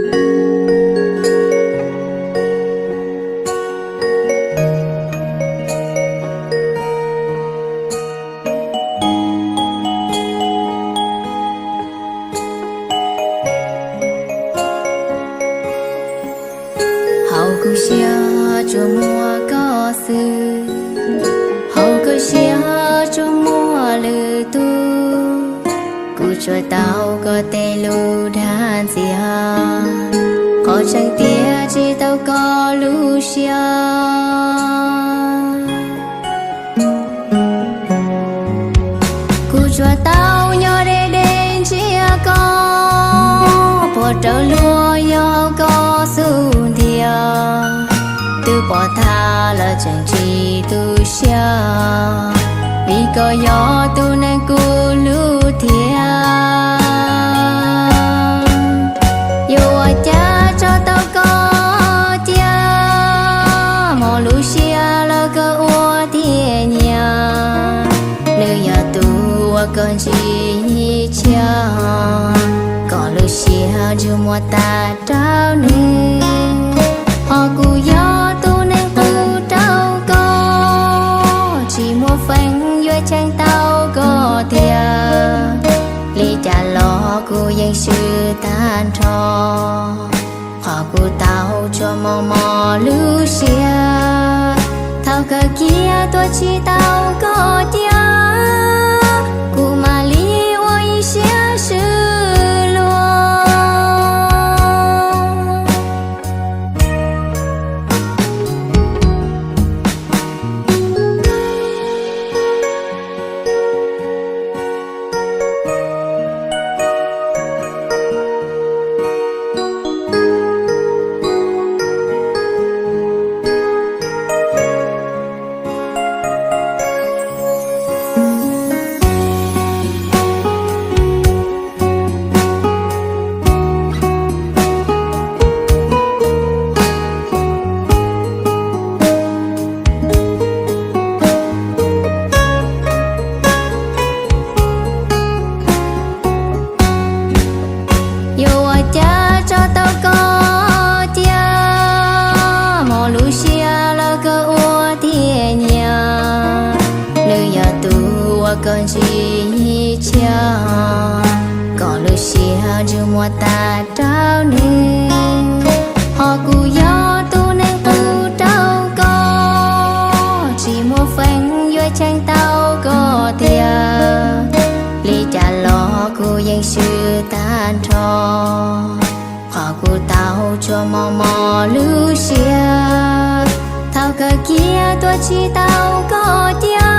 Hauv kuv siab tsuas muaj koj xwb, hauv koj siab tsuas muaj lwm tus. Kuv tsuas tau koj tej lus dag ntxias, qhov tseeb tiag tsis tau koj lub siab. Kuv tsuas tau nyob deb deb ntsia koj, puas raws luag yog koj xub ntiag. Twb pom tag lawm tseem tsis tu siab, vim koj yog tus neeg kuv hlub thiab. Yuav ua cas tso tau koj cia, hmoov lub siab lawv kawg ua tiag nyiam. Nws yog tus uas koj ntsis nyiam tshiab, kom lub siab ntsej muag tas rau nws. Ho kuv yog tus neeg qw rau koj, tsis muaj feem yuav cheem tau koj tiag. Li cas los kuv yeej swb tag nrho, qhov kuv tau tsuas mos mos lub siab. Thaum kawg kiag tuaj tsis tau koj cia, kuv mam li ua ib siab swb luag. Yuav ua cas tso tau koj cia, hmoov lub siab lawv kawg ua tiag nyiam. Nws yog tus uas koj ntsis nyiam tshiab, kom lub siab ntsej muag tas rau nws. Ho kuv yog tus neeg qw rau koj, tsis muaj feem yuav cheem tau koj tiag. Li cas los kuv yeej swb tag nrho, qhov kuv tau tsuas mos mos lub siab. Thaum kawg kiag tuaj tsis tau koj cia,